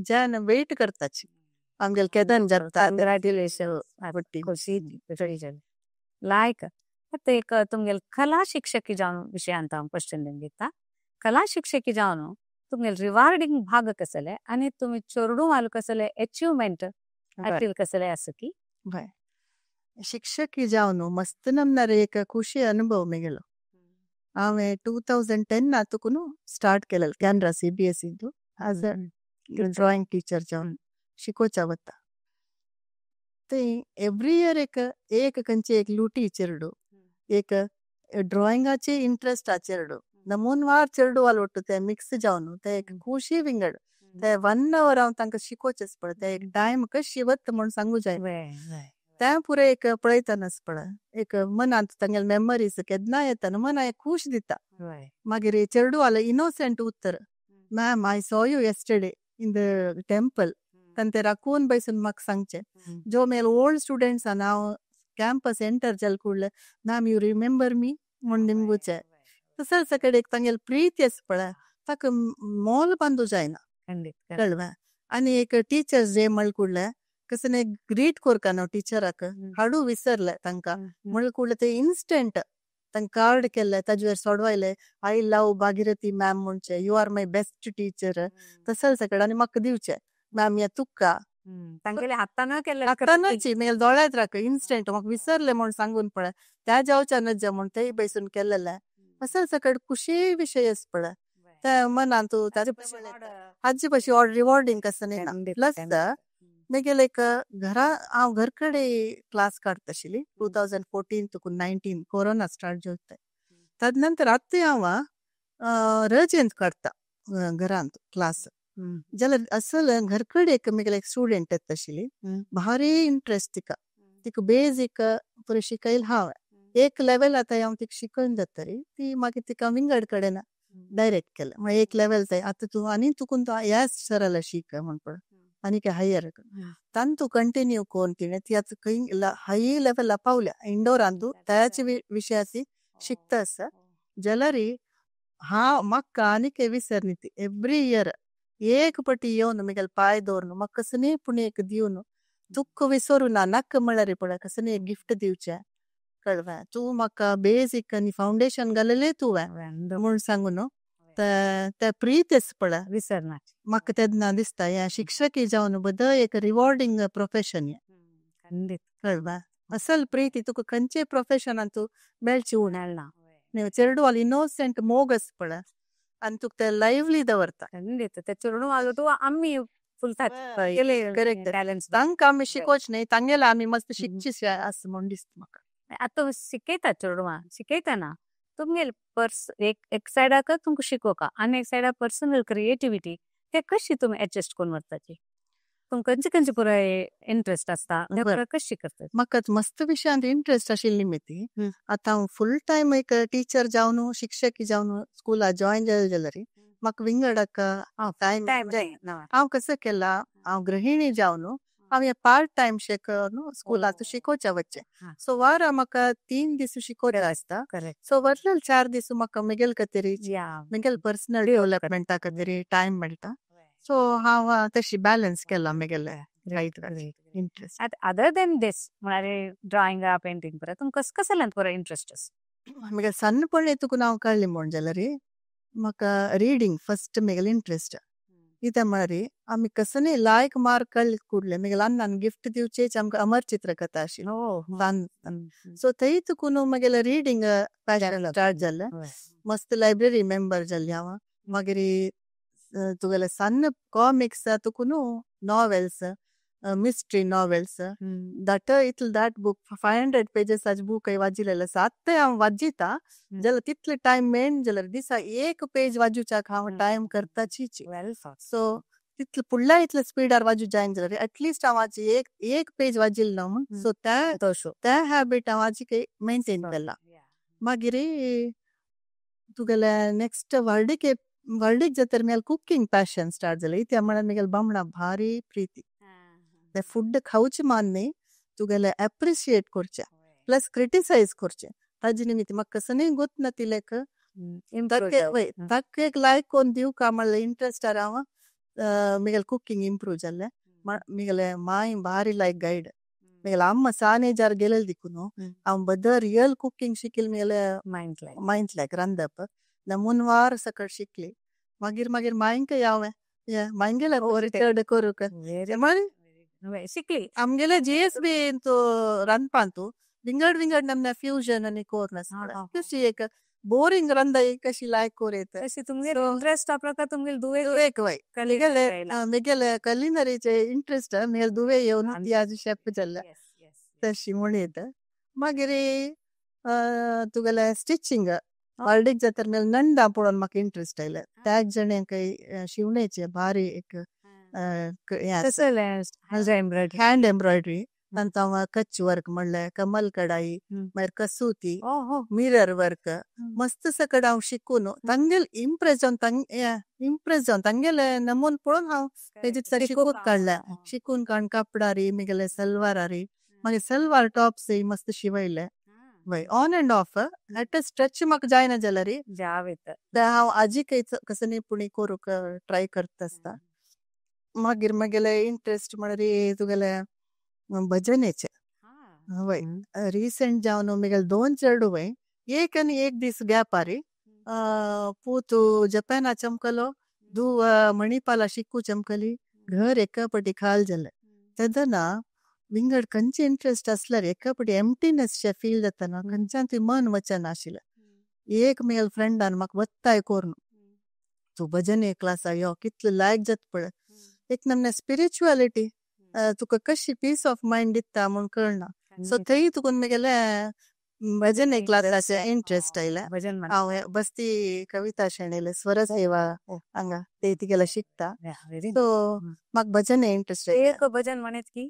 जेन्ना वेट करताची आमगेले केदन जाता कंग्रॅच्युलेशन बुट्टी खुशी लायक आतां एक तुमगेले कला शिक्षकी जावन विशयांत हांव क्वेश्चन दिता. कला शिक्षकी जावन तुमगेले रिवार्डिंग भाग कसले आनी तुमी चेडूं कसले अचिव्हमेंट अटील कसले आसा की हय शिक्षकी जावन मस्त नमनार एक खुशी अनुभव मेगेलो हांवें 2010 तुकून स्टार्ट केलें कॅनरा सीबीएसईंतू एज अ ड्रॉइंग टीचर जावन शिकोवच्या वता ते एवरी इयर एक एक खंयचे एक लुटी चेरडू एक ड्रॉइंगाचे इंट्रस्ट आ चेरडू नमूनवार चेरडू वाल ಒಟ್ಟು ते मिक्स जावन ते एक खुशी विंगड ते वन our हांव तांकां शिकोवचेच पडटा ते एक टायम कशी वता म्हूण सांगू जाय ते पुरे एक पळयतनाच पळय एक मनांत तांगेले मेमरीज केन्ना येता न्हू मना एक खूश दिता मागीर चेरडू इनोसंट उत्तर "Ma'am, I saw you yesterday in the temple." तांते राखून बैसून म्हाका सांगचे जो मेल ओल्ड स्टुडंट्स आहा हांव कॅम्पस एंटर जाल कूडले "Ma'am, you remember me?" म्हूण निमगुचे तसेच सगळे एक तांगेले प्रीती आसा पळय ताका मोल बांदू जायना. खंडीत. कळ्ळें आनी एक टीचर्स डे म्हळ कूडले कसने ग्रीट कोरका न्हू टिचराक हाडू विसरले तांकां म्हळ कूडले ते इन्स्टंट तांकां कार्ड केल्ले ताजेर सोडवायले "I love Bhagirathi ma'am" म्हणचे "You are my best teacher" तसेच सगळे आनी म्हाका दिवचे "मॅम, हे तुका." तांगेले हातान केल्ले. हातानच मेगेले दोळ्यात राख इन्स्टंट म्हाका विसरले म्हूण सांगून पळय त्या जावच्या नज्जा म्हूण तेय बैसून केल्लेले असेल सगळे खुशी विशय आसा पळय ते मनांत हाजे पशी रिवॉर्डिंग कसं न्ही. प्लस मागीर एक घरा हांव घर कडेन क्लास काडटा आशिल्ली 2014 तुकून 19 कोरोना स्टार्ट जाता तद नंतर आतां हांव रजेंत काडटा घरांत क्लास जाल्यार असल घर कडेन एक म्हगेले एक स्टुडंट येता आशिल्ली भारी इंट्रस्ट तिका तिका बेजीक पुरें शिकयलें हांवें एक लेवल आतां हांव तिका शिकोवन जातरी ती मागीर तिका विंगड कडेन डायरेक्ट केलें मागीर एक लेवल जाय आतां तूं आनी तुकून तूं ह्याच सराला शीक म्हण पळय. आनी हायर तांतू कंटिन्यू कोन तिणे ती आतां खंय हाय लेवला पावल्या इंडोरांतू त्याचे विशयाची शिकता आसा जाल्यार हांव म्हाका आनीक विसरनी ती एवरी इयर एक पटी येवन मिगेल पाय दवरून म्हाका कसनी पूण एक दिवन तुका विसरू ना नाका म्हळ्यार पळय कसनी एक गिफ्ट दिवचें कळवें तूं म्हाका बेजीक आनी फावंडेशन घालेलें तुवें म्हूण सांगू न्हू ते प्रीत आसा पळय विसरना म्हाका तेन्ना दिसता हें शिक्षकी जावन बद एक रिवॉर्डींग प्रोफेशन हें खंडीत कळवें असल प्रीती तुका खंयचे प्रोफेशनान तूं मेळची मेळना चेडवाल इनोसंट मोग आसा पळय आनी तुका ते लायवली दवरता खंडीत ते चेडवालो तूं आमी फुलतात करेक्ट तांकां आमी शिकोवचें न्ही तांगेले आमी मस्त शिकची आसा म्हूण दिसता म्हाका। आतां शिकयता चेडवां शिकयतना तुमगेले पर्स एक सायडाक तुमकां शिकोवका आनी एक सायडाक पर्सनल क्रिएटिविटी ते कशी तुमी एडजस्ट करून व्हरताची तुमकां खंयचे खंयचे पुराय इंट्रस्ट आसता ते कशी करतात? म्हाका मस्त विशयांत इंट्रस्ट आशिल्ली ती आतां हांव फूल टायम एक टिचर जावन शिक्षकी जावन स्कुला जॉयन जालें जाल्यार म्हाका विंगडाक टायम जायना। हांव कसो केलां हांव गृहिणी जावन हांव हे पार्ट टायम शेकून स्कुलांत शिकोवचें वच्चें सो वारा म्हाका 3 दीस शिकोवचें आसता सो वरलेले 4 दीस म्हाका म्हगेले खातीर म्हगेले पर्सनल डेवलपमेंटा खातीर टायम मेळटा सो हांव तशी बॅलन्स केला म्हगेले इंट्रस्ट। अदर देन दीस म्हळ्यार ड्रॉइंग पेंटिंग परत तुमकां कसो कसल्यांत बरो इंट्रस्ट आसा? म्हगेले सणपण तुका हांव कळ्ळें म्हूण जाल्यार म्हाका रिडींग फस्ट म्हगेलें इंट्रस्ट कित्याक म्हळ्यार आमी कसनी लायक मार्क कळ्ळे कुडले म्हगेले अण्णान गिफ्ट दिवचेच आमकां अमर चित्रकथा आशिल्ली सो थंय तुकून म्हगेलें रिडींग पॅशन स्टार्ट जालें मस्त लायब्ररी मेंबर जाली हांव मागीर तुगेले सन्न कॉमिक्स तुकून नॉवेल्स मिस्ट्री नॉवेल्स that इतले that book 500 pages आज बूक वाजिल्लें आसा आतां हांव वाजिता जाल्यार तितले टायम मेळना जाल्यार दिसा एक पेज वाजुच्याक हांव टायम करताचीच सो तितले फुडल्या इतले स्पिडार वाजू जायना जाल्यार एटलिस्ट हांव आज एक एक पेज वाजिल्लो ना म्हूण सो त्या हॅबिट हांव आजी मेनटेन केला। मागीर तुगेले नेक्स्ट व्हडलीक व्हडलीक जातर म्हगेलें कुकींग पॅशन स्टार्ट जालें इत्या म्हळ्यार म्हगेले बामणां भारी प्रिती ते फूड खावचें मान न्ही तुगेले एप्रिशिएट करचें प्लस क्रिटिसायज करचें ताजे निमित्त म्हाका कसनी गोत ना तिलेक ताका एक लायक कोन्न दिवका म्हळ्यार इंट्रस्टार हांव म्हगेलें कुकींग इम्प्रूव जालें म्हगेले मांय भारी लायक गायड म्हगेले अम्मा सान एजार गेलेली दिकून हांव बद रियल कुकींग शिकिल्लें म्हगेले मायंतल्याक रांदप नमुनवार सकट शिकली मागीर मागीर मांयक हांवें मांयगेले चड करूंक शिकली आमगेले जीएस बी रांदपांतू विंगड विंगड नमने फ्युजन आनी कोर्न आसता कशी एक बोरिंग रांदा एक कशी लायक कोर येता तशी तुमगेले इंट्रस्ट आपला तुमगेले दुवे दुवेक वय म्हगेले कलिनरीचे इंट्रस्ट म्हगेले दुवे येवन ती आज शेफ जाल्या तशी म्हूण येता। मागीर तुगेले स्टिचिंग व्हडलीक जातर म्हगेले नंदा पळोवन म्हाका इंट्रस्ट आयले त्याच जण्यांक शिवणेचे भारी एक हँड एम्ब्रॉयडरी तांकां हांव कच्छ वर्क म्हणलें कमल कडाई मागीर कसुती मिरर वर्क मस्त सकड हांव शिकून तांगेले इम्प्रेस जावन इम्प्रेस जावन तांगेले नमून पळोवन हांव तेजे शिकून काडलें शिकून काडून कापडारी म्हगेले सलवारारी मागीर सलवार टॉप्स मस्त शिवयले वय on and off at a stretch म्हाका जायना जाल्यार हांव आजीकय कसनी पुणी करूंक ट्राय करता आसता। मागीर म्हगेले इंट्रस्ट म्हळ्यार तुगेले भजनेचे वय रिसेंट जावन म्हगेले 2 चेडूं वय एक आनी एक दीस गॅपारी पूत जपाना चमकलो धूव मणिपाला शिकू चमकली घर एका पटी खाल जालें तेन्ना विंगड खंयचे इंट्रस्ट आसल्यार एका पटी एम्प्टीनेस फील जाता खंयच्यान ती मन वचनाशिल्लें एक म्हगेले फ्रेंडान म्हाका वत्ताय करून तूं भजने क्लासा यो कितले लायक जाता पळय एक नमने स्पिरिच्युअलिटी तुका कशी पीस ऑफ मायंड दिता म्हूण कळना सो थंय तुकून म्हगेले भजन क्लासाचे इंट्रस्ट आयले हांव बस्ती कविता शेणयले स्वरसेवा हांगा ते तिगेले शिकता सो म्हाका भजन इंट्रस्ट एक भजन म्हणत की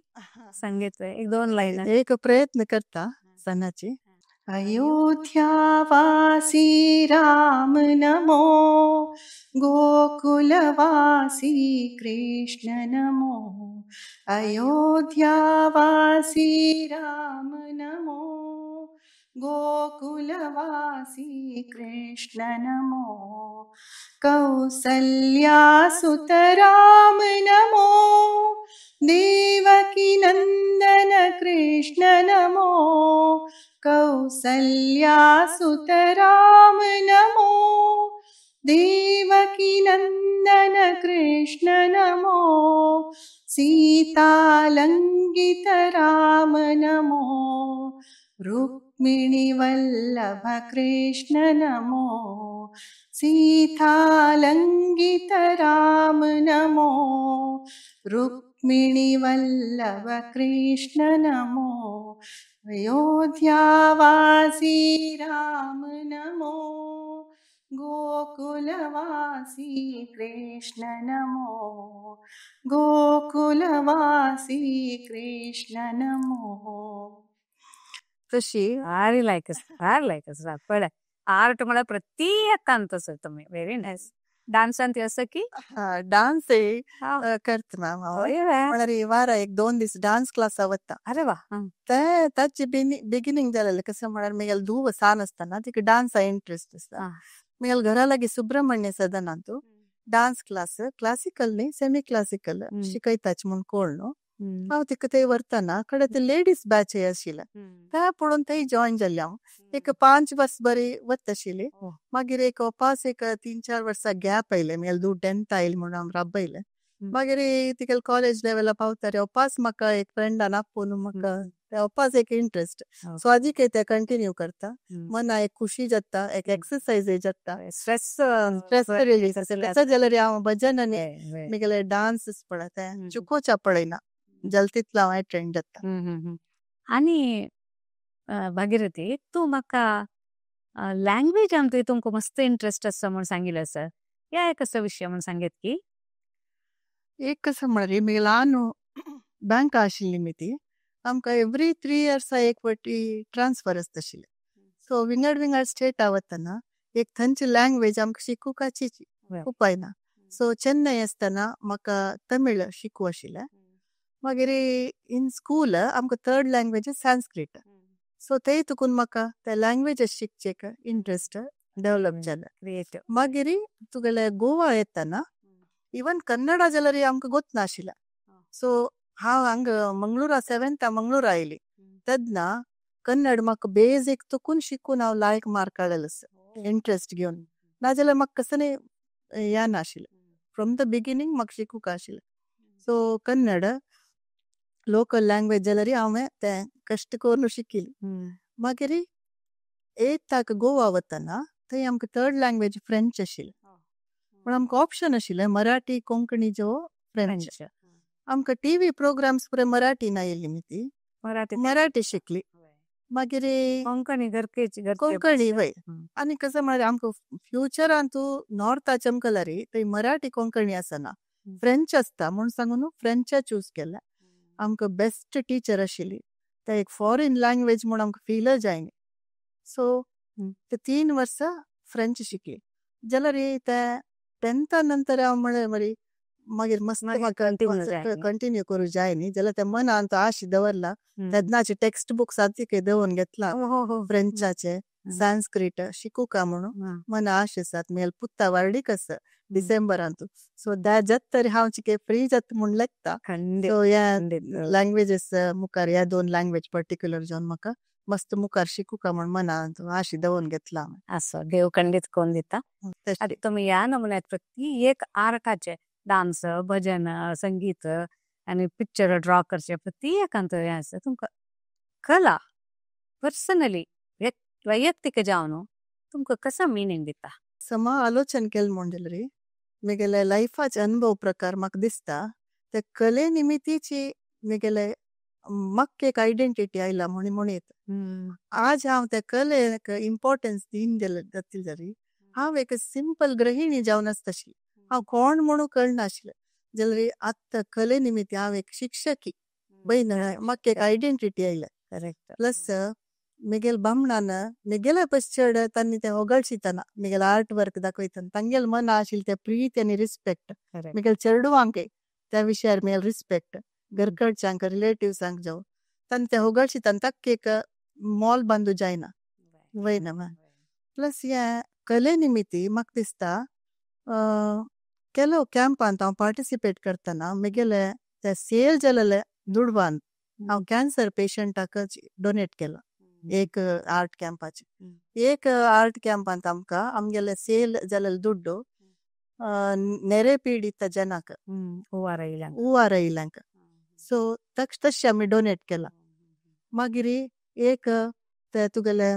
संगीत एक 2 लायन एक प्रयत्न करता सणाची। अयोध्यावासी राम नमो गोकुलवासी कृष्ण नमो, अयोध्यावासी राम नमो, गोकुलवासी कृष्ण नमो, कौसल्यासुत राम नमो, देवकीनन्दन कृष्ण नमो, कौसल्यासुत राम नमो, देवकीनन्दन कृष्ण नमो, सीतालङ्गित राम नमो, रुक्मिणीवल्लभ कृष्ण नमो, सीतालङ्गित राम नमो, रुक्मिणीवल्लभ कृष्ण नमो, अयोध्यावासी राम नमो, गोकुलवासी कृष्ण नमो, गोकुलवासी कृष्ण नमो. तशी भारी लायक, भारी लायक. पळय आर्ट म्हळ्यार प्रत्येकान तसो तुमी. Very nice. डान्सान ती असं की डान्स करता मॅम हांव. म्हळ्यार वारा एक 2 दीस डान्स क्लासा वता. अरे वा. ते ताची बिगिनींग जालेलें कसं म्हळ्यार म्हगेले धूव सान आसतना तिका डान्सा इंट्रस्ट आसा. म्हगेले घरा लागीं सुब्रमण्य सदनांतू डान्स क्लास, क्लासिकल न्ही, सेमी क्लासिकल शिकयताच म्हूण कोण न्हू. हांव तिका थंय व्हरतना कडेन ते लेडीज बॅच आशिल्ले ते पळोवन थंय जॉयन जाल्लें हांव. एक 5 वर्स बरी वत आशिल्ली. मागीर एक पास एक 3-4 वर्सां गॅप आयले. म्हगेले धूव 10th आयली म्हणून हांव राबयलें. मागीर तिगेले कॉलेज लेवला पावता अपास म्हाका एक फ्रेंडान आपोवन म्हाका अपास एक इंट्रस्ट. सो आजीक ते कंटिन्यू करता. मना एक खुशी जाता, एक एक्सरसाइज जाता, स्ट्रेस स्ट्रेस रिलीज जाता. तसो जाल्यार हांव भजन आनी म्हगेले डान्स पळय ते चुकोवच्या पळयना, जालें तितलो हांव अटेंड जाता. आनी भागीरथी, तूं म्हाका लँग्वेजान तुवें तुमकां मस्त इंट्रस्ट आसा म्हूण सांगिल्लें आसा, ह्या कसो विशय म्हूण सांगत की? एक कसं म्हळ्यार म्हगे ल्हान बँक आशिल्ली न्ही ती, आमकां एवरी 3 इयर्सा एक फावटी ट्रान्सफर आसता आशिल्लें. सो विंगड विंगड स्टेटा वतना एक थंयची लँग्वेज आमकां शिकूपाची उपाय ना. सो चेन्नय आसतना म्हाका तमीळ शिकू आशिल्लें. मागीर इन स्कूल आमकां थर्ड लँग्वेज संस्कृत. सो थंय तुकून म्हाका ते लँग्वेजस शिकचेक इंट्रस्ट डेवलप जालें. मागीर तुगेले गोवा येतना इवन कन्नडा जाल्यार आमकां गोत नाशिल्लें. सो हांव हांगा मंगळुरा 7th Mangalore आयली तेन्ना कन्नड म्हाका बेजीक तुकून शिकून हांव लायक मार्क काडलेलो आसा इंट्रस्ट घेवन, नाजाल्यार म्हाका कसं हें नाशिल्लें. फ्रॉम the beginning म्हाका शिकूंक आशिल्लें. सो कन्नड लोकल लँग्वेज जाल्यार हांवें तें कश्ट करून शिकिल्लें. मागीर 8th Goa वतना थंय आमकां थर्ड लँग्वेज फ्रेंच आशिल्लें. पूण आमकां ऑप्शन आशिल्लें मराठी, कोंकणी जो फ्रेंच. आमकां टीव्ही प्रोग्राम्स पुराय मराठीन आयिल्ली न्ही ती, मराठी शिकली. मागीर कोंकणी गरजेची, कोंकणी वय. आनी कसं म्हळ्यार आमकां फ्युचरान तूं नॉर्थाचे आमकां जाल्यार थंय मराठी कोंकणी आसना, फ्रेंच आसता म्हूण सांगून फ्रेंचा चूज केलें. आमकां बेस्ट टिचर आशिल्ली, ते एक फॉरेन लँग्वेज म्हूण आमकां फीलय जायना. सो ते 3 वर्सां फ्रेंच शिकली. जाल्यार ते 10th नंतर हांव म्हळें मरे मागीर मस्त म्हाका कंटिन्यू करूं जाय न्ही, जाल्यार ते मनान तो आश दवरला. तेन्नाचे टेक्स्ट बुक्स आतां दवरून घेतला फ्रेंचाचे, संस्कृत शिकूका म्हणून मना आश आसात. म्हगेले पुता व्हार्डीक आसा डिसेंबरांतू. सो जात तरी हांव चिके फ्री जाता म्हूण लेखता. सो ह्या लँग्वेजीस मुखार ह्या 2 लँग्वेज पर्टिक्युलर जावन म्हाका मस्त मुखार शिकूका म्हूण मनान आश दवरून घेतला. असो देव खंडीत कोण दिता. आतां तुमी ह्या नमुन्यात प्रति एक आर्टाचे डान्स, भजन, संगीत आनी पिक्चर ड्रॉ करचे प्रत्येकांत हें आसा. तुमकां कला पर्सनली वैयक्तीक जावन तुमकां कसो मिनींग दिता? समा आलोचन केलें म्हूण जाल्यार म्हगेले लायफाचे अनुभव प्रकार म्हाका दिसता ते कले निमितीची म्हगेले म्हाका एक आयडेंटिटी आयला म्हूण म्हणयत. आज हांव त्या कलेक इम्पॉर्टन्स दीन जातलें जाल्यार हांव एक सिंपल गृहिणी जावन आसता आशिल्लें, हांव कोण म्हणून कळनाशिल्लें. जाल्यार आतां कले निमित्त हांव एक शिक्षकी बयन, म्हाका एक आयडेंटिटी आयल्या. प्लस मिगेल बामणान मिगेले पस चड तांणी ते होगळशितना मिगेल आर्ट वर्क दाखयताना तांगेल मन आशिल्ले ते प्रीत आनी रिस्पेक्ट मिगेल चेडवांक त्या विशयार मिगेल रिस्पेक्ट घरकडच्यांक रिलेटिव्सांक जावं तांणी ते होगळशितना ताका एक मोल बांदू जायना वयना। प्लस हे कले निमित्ती म्हाका दिसता ಕೆಲವು ಕ್ಯಾಂಪಾंत हांव पार्टिसिपेट करतना मिगेले ते सेल जालेले दुडवान हांव कॅन्सर पेशंटाक डोनेट केला। एक आर्ट कॅम्पाचे एक आर्ट कॅम्पांत आमकां आमगेले सेल जालेले दुड्डू नेरे पीडित जनाक हुवार येयल्यांक सो तशें आमी डोनेट केला। मागीर एक ते तुगेले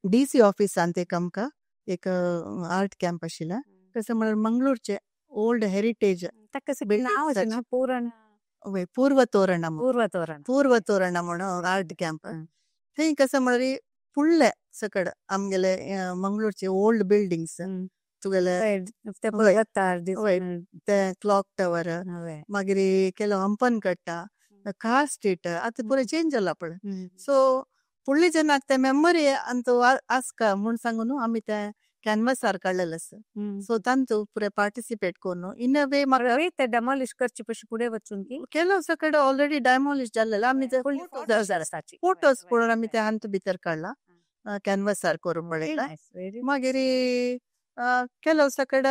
डी सी ऑफिसांत एक आमकां एक आर्ट कॅम्प आशिल्लें कशें म्हळ्यार मंगळूरचे ओल्ड हेरिटेज पूर्व तोरण पूर्व तोरण म्हणून आर्ट कॅम्प थंय कशें म्हळ्यार फुडले सकड आमगेले मंगळूरचे ओल्ड बिल्डिंग्स तुगेले ते क्लॉक टवर मागीर केलो हंपन कट्टा कार स्ट्रीट आतां पुरे चेंज जाला पळय। सो फुडले जनाक ते मेमोरी अंतू आसका म्हूण सांगून आमी ते कॅनवसार काडलेले आसा। सो तांतू पुरे पार्टिसिपेट करून इन अ वे म्हाका ते डेमोलिश करचे पशी फुडें वचून की केलो सकड ऑलरेडी डेमोलिश जाल्लेले आमी ते फोटोज पळोवन आमी ते हातूंत भितर काडला कॅनवसार करून पळयला। मागीर केलो सकड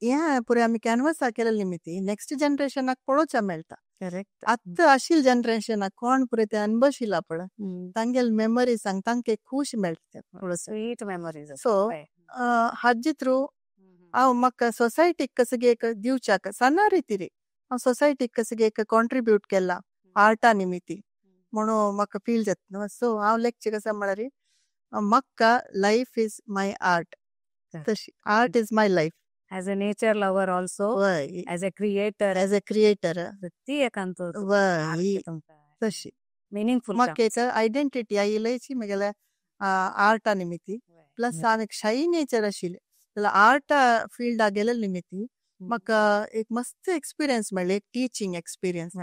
हें पुरे आमी कॅनवसार केलेले निमित्ती नेक्स्ट जनरेशनाक पळोवच्या मेळटा। करेक्ट आतां आशिल्ले जनरेशनाक कोण पुरे ते अनबशिला पळय तांगेले मेमोरी सांग तांकां एक खूश मेळटा स्वीट मेमोरीज। सो हाजे थ्रू हांव म्हाका सोसायटीक कसं एक दिवच्याक साना रितीरी हांव सोसायटीक कसं एक कॉन्ट्रिब्यूट केला आर्टा निमित्ती म्हणून म्हाका फील जाता। सो हांव लेखचें कसं म्हळ्यार म्हाका लायफ is my art, तशी art is my life. As a nature lover also, as a creator, as a creator, ती एकांत तशी मिनिंगफुल म्हाका एक आयडेंटिटी आयिल्ली म्हगेल्या आर्टा निमित्ती। प्लस हांव एक शाय नेचर आशिल्लें जाल्यार आर्टा फिल्डाक गेल्ले निमित्ती म्हाका एक मस्त एक्सपिरियन्स मेळ्ळें, एक टिचींग एक्सपिरियन्स,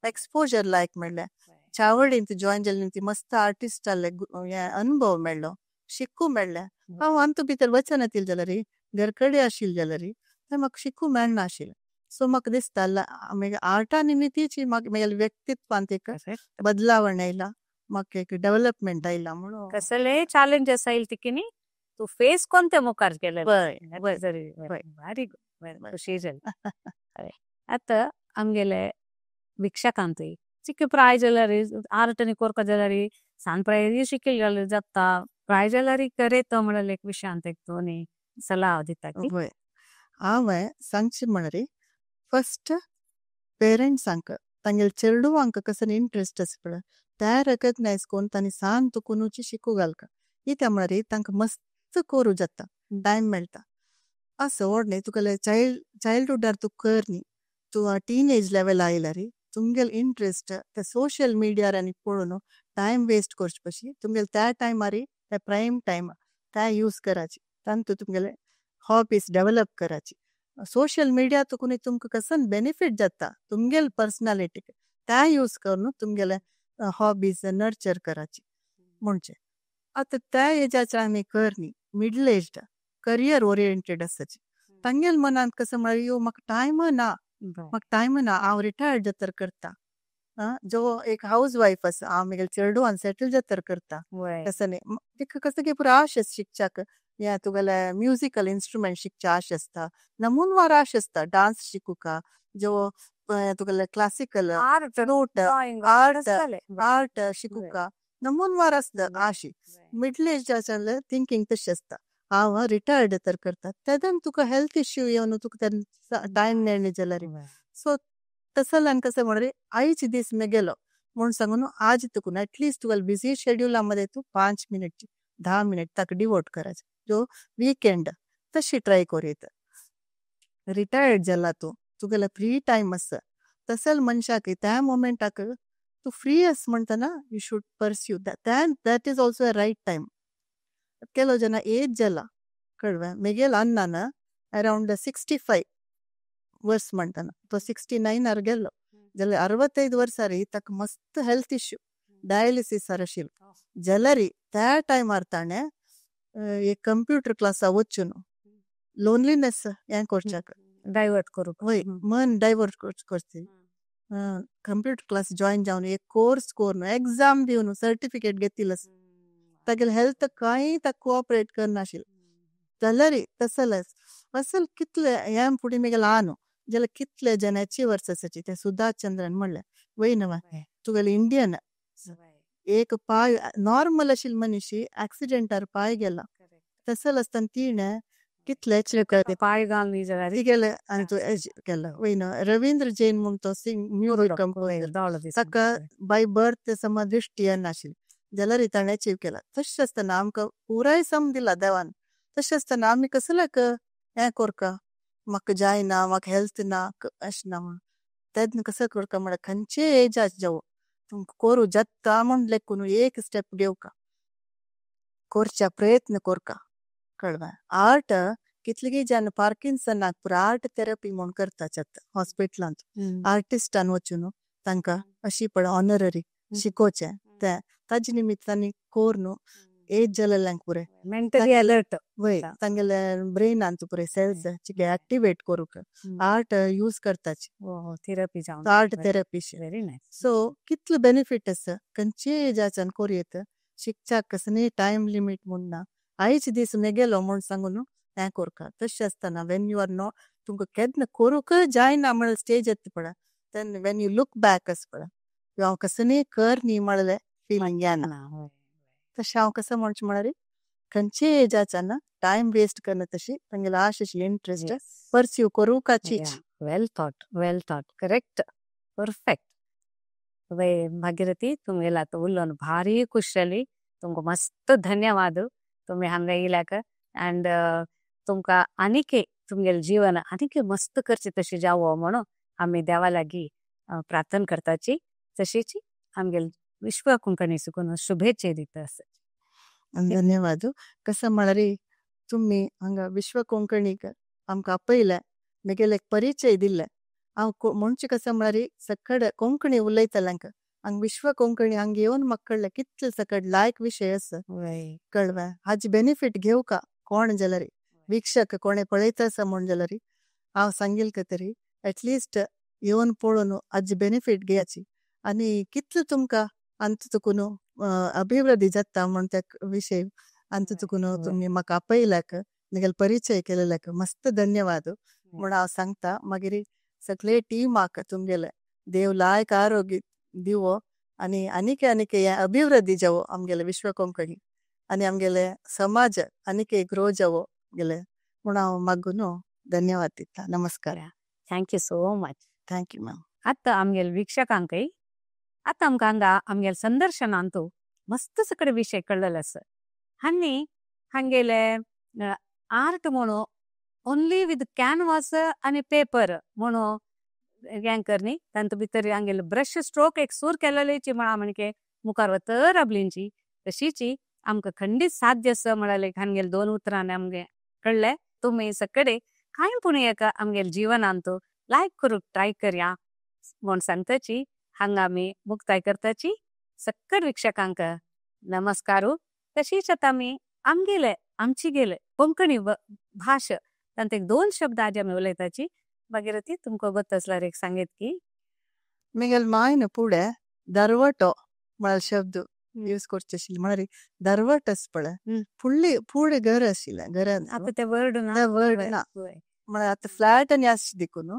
एक्सपोजर लायक मेळ्ळें। चावडींत जॉयन जाल्ले निमित्ती मस्त आर्टिस्ट जाल्ले अनुभव मेळ्ळो, शिकू मेळ्ळें। हांव अंतू भितर वचनातिल्लें जाल्यार घरकडे आशिल्लें जाल्यार थंय म्हाका शिकू मेळनाशिल्लें। सो म्हाका दिसता मागीर आर्टा निमित्तीची म्हाका म्हगेल्या व्यक्तित्वांत एक बदलावण आयला, म्हाका एक डेव्हलपमेंट आयला म्हणून। कसले चॅलेंजेस आयल तिकीनी तू फेस कोणते मुखार केले व्हेरी गुड, खुशी जाली। आतां आमगेले भिक्षाकांत चिक्के प्राय जाल्यार आर्ट आनी कोरका जाल्यार सान प्राय शिकले जाल्यार जाता प्राय जाल्यार करे तो म्हळ्यार एक विशयांत एक दोनी सलाह दिता की हांवें सांगचें म्हळ्यार फस्ट पेरंट्सांक तांगेले चेडवांक कसो इंट्रस्ट आसा पळय ते रेकग्नायज करून तांणी सान तुकुनूच शिकू घालका कित्याक म्हळ्यार तांकां मस्त करूं जाता, टायम मेळटा। असो व्हड न्ही तुका चायल्डहुडार तूं कर न्ही, तूं टीन एज लेवल आयल्यार तुमगेले इंट्रस्ट ते सोशल मिडियार आनी पळोवन टायम वेस्ट करचे पशी तुमगेले त्या टायमार ते प्रायम टायम ते यूज करायचे, तांतूत तुमगेले हॉबीज डेव्हलप करायची। सोशल मिडिया तुकून तुमकां कसन बेनिफीट जाता तुमगेले पर्सनालिटीक ते यूज करून तुमगेले हॉबीज नर्चर करायची म्हणजे। आतां त्या एजाच्या आमी कर न्ही मिडल एज्ड करियर ओरिएंटेड आसाची तांगेले मनांत कसं म्हळ्यार यो म्हाका टायम ना, म्हाका टायम ना, हांव रिटायर्ड जातर करता, जो एक हावज वायफ आसा हांव म्हगेले चेडवान सेटल जातर करता तसं न्ही ताका कसं की पुरो आश आसा शिकच्याक, हें तुगेले म्युजिकल इन्स्ट्रुमेंट शिकचे आश आसता, नमूनवार आश आसता डांस शिकूका जो तुगेले क्लासिकल नोट आर्ट आर्ट शिकूका नमूनवार आसता आशी। मिडल एज आसले थिंकींग तशें आसता हांव रिटायर्ड तर करता तेदन तुका हेल्थ इश्यू येवन तुका टायम मेळना जाल्यार। सो तसल्यान कसं म्हळ्यार आयज दीस मेगेलो म्हूण सांगून आज तुका एटलिस्ट तुका बिजी शेड्युला मध्ये तूं 5 मिनट 10 मिनट ताका डिवोट करायचे जो वीकेंड तशी ट्राय करूं। रिटायर्ड जाला तूं तुगेलो फ्री टायम आसा तसल मनशाक त्या मोमेंटाक तूं फ्री आसा म्हणटना you should pursue that, that is also a right time. ಕೆಲವು ಜನ ಏಜ್ जाला कळवें मेगेल अन्नान अरावंड 65 वर्स म्हणटना तो 69 आर गेल्लो जाल्यार 65 वर्सार ताका मस्त हेल्थ इश्यू डायलिसिस आशिल्लो जाल्यार त्या टायमार ताणे एक कंप्युटर क्लासा वचून लोनलीनेस हें करच्याक डायवर्ट करूंक वय मन डायवर्ट करची कंप्युटर क्लास जॉइन जावन एक कोर्स करून एग्जाम दिवन सर्टिफिकेट घेतिल्लो तागेले हेल्थ कांय ताका कोऑपरेट करनाशिल्लें जाल्यार तसलेच असल कितले हें फुडें मेगेले ल्हान जाल्यार कितले जण अचिवर्स आसाची ते सुधा चंद्रन म्हणलें वय न्हय तुगेले इंडियन एक पाय नॉर्मल आशिल्ली मनीशी एक्सिडेंटार पाय गेला तसले आसतना तिणें कितले पाय घालून जाल्यार तिगेले आनी तूं केला वय न्हय रवींद्र जैन म्हूण तो सिंग म्युजीक कंपोजर ताका बाय बर्थ समज दृश्टी येनाशिल्ली जाल्यार ताणें अचीव केला। तशें आसतना आमकां पुराय सम दिला देवान तशें आसतना आमी कसल्याक हें करका म्हाका जायना म्हाका हेल्थ ना अशें ना म्हूण तेन्ना कसो करका म्हळ्यार खंयचेय एजाच जावं तुमकां करूं जाता म्हूण लेखून एक स्टेप घेवका करच्या प्रयत्न करका कळ्ळें। आर्ट कितले जाण पार्किन्सनाक पुरो आर्ट थेरपी म्हूण करता हॉस्पिटलांत आर्टिस्टान वचून तांकां अशी पळय ऑनररी शिकोवचें तें ताजे निमित्तान करून एज जाल्ल्यांक पुरे मेंटली अलर्ट वय तांगेले ब्रेनांत पुरे सेल्स चिके एक्टिवेट करूंक आर्ट यूज करताची थेरपी जावन art therapy. Very nice. So कितले बेनिफीट आसा खंयचेय एजाच्यान करूं येता शिकच्याक कसली टायम लिमीट म्हूण ना आयज दीस मेगेलो म्हूण सांगून हें करका। तशें आसतना when you are not तुमकां केन्ना करूंक जायना म्हळ्यार स्टेज येता पळय तेन्ना when you look back आसा पळय हांव कसली कर न्ही म्हळ्यार फिलींग येना। तशें हांव कसो म्हणचें म्हळ्यार खंयचेय एजाच्यान टायम वेस्ट करना तशी तांगेली आश अशी इंट्रस्ट परस्यू करूंकाचीच। Well thought, well thought, correct, perfect. वय भागीरथी तुमगेला आतां उलोवन भारी खुश जाली तुमकां मस्त धन्यवाद तुमी हांगा येयल्याक एंड तुमकां आनीक तुमगेलें जीवन आनीक मस्त करचें तशें जावो म्हणून आमी देवा लागीं प्रार्थना करताची तशीच आमगेले विश्व कोंकणी सुकून शुभेच्छा दिता। धन्यवाद। कसं म्हळ्यार तुमी हांगा विश्व कोंकणीक आमकां आपयलें मेगेले एक परिचय दिले हांव म्हणचें कसं म्हळ्यार सकड कोंकणी उलयतल्यांक हांगा विश्व कोंकणी हांगा येवन म्हाका कळ्ळें कितले सकड लायक विशय आसा कळ्ळें हाजे बेनिफीट घेवका कोण जाल्यार वीक्षक कोणे पळयता आसा म्हूण जाल्यार हांव सांगील का तरी एटलिस्ट येवन पळोवन हाजे बेनिफीट घेयाची आनी कितले तुमकां आनी तुकून अभिवृद्धी जाता म्हूण त्या विशय आनी तुकून तुमी म्हाका आपयल्याक म्हगेलो परिचय केलेल्याक मस्त धन्यवाद म्हूण हांव सांगता। मागीर सगळे टिमाक तुमगेले देव लायक आरोग्य दिवो आनी आनीक आनीक हें अभिवृद्धी जावो आमगेले विश्व कोंकणी आनी आमगेले समाज आनीक ग्रो जावो गेले म्हूण हांव मागून धन्यवाद दिता। नमस्कार। Thank you so much. Thank you ma'am. आतां आमगेले वीक्षकांकय आतां आमकां हांगा आमगेले संदर्शनांतू मस्त सगळे विशय कळ्ळेले आसा। आनी हांगेले आर्ट म्हणून ओनली विथ कॅनवास आनी पेपर म्हणून हें करनी तांतू भितर हांगेले ब्रश स्ट्रोक एक सूर केलेलेची म्हणा म्हणके मुखार वतर राबलींची तशीची आमकां खंडीत साध्य आसा म्हळ्यार हांगेले दोन उतरांनी आमगे कळ्ळें। तुमी सगळे कांय पूण एका आमगेले जिवनांतू लायक करूंक ट्राय करया म्हूण सांगताची हांगा आमी मुक्ताय करताची। सगळे वीक्षकांक नमस्कारू। तशीच आतां आमी आमगेले आमची गेले कोंकणी भाशा तांत एक दोन शब्द आज आमी उलयताची। भागीरथी तुमकां गोत आसल्यार एक सांगीत की मेगेले मायन पुढे दरवटो म्हळ्यार शब्द यूज करचे आशिल्ले म्हळ्यार दरवट आसा पळय फुडली फुडें घर आशिल्लें घरान आतां ते वर्ड ना ते वर्ड ना म्हळ्यार आतां फ्लॅट आनी आसचे देखून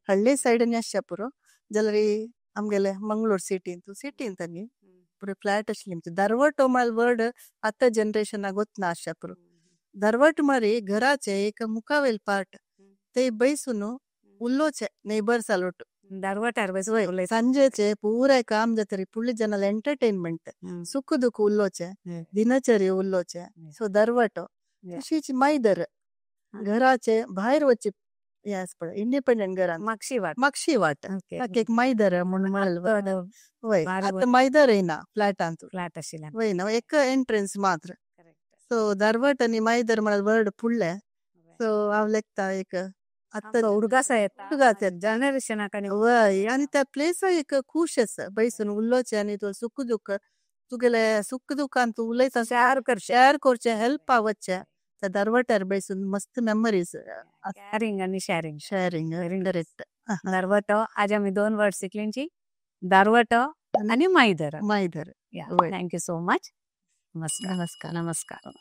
हल्ली सायड आनी आसच्या पुरो जाल्यार आमगेले मंगलोर सिटींत सिटींत आनी पुरो फ्लॅट आशिल्ले आमचे। दरवटो म्हळ्यार वर्ड आतां जनरेशनाक गोत ना आसच्या पुरो। दरवट म्हळ्यार घराचे एक मुखावेल पार्ट ते बैसून उलोवचे नेबर्स आलोट दरवटार बसून संजेचे पुराय काम जातरी फुडले जनाले एंटरटेनमेंट सुख दुःख उलोवचे दिनचर्या उलोवचे सो दरवटो। तशीच मायदर घराचे भायर वचचे हें आसा पळय इंडिपेंडंट घरान मागशी वाट मागशी वाट ताका एक मायदर म्हूण म्हणलें वय आतां मायदरय ना फ्लॅटांत फ्लॅट आशिल्ल्यान वय ना एक एंट्रन्स मात्र। सो दरवट आनी मायदर म्हळ्यार वर्ड फुडले सो हांव लेखता एक आतां उडगास येता उडगास येता जनरेशनाक वय आनी त्या प्लेस एक खूश आसा बैसून उलोवचें आनी तो सुख दुःख तुगेले सुख दुखान तूं उलयता, शेअर करचे, शेअर करचे, हेल्प पावचे त्या दरवट्यार बेसून मस्त मेमरीज. कॅरिंग आणि शेअरिंग. Sharing, correct. दारवटो. आज आम्ही दोन वर्ड शिकलींची, दारवटो आणि माईधर. माईधर. Thank you so much. नमस्कार. नमस्कार. नमस्कार.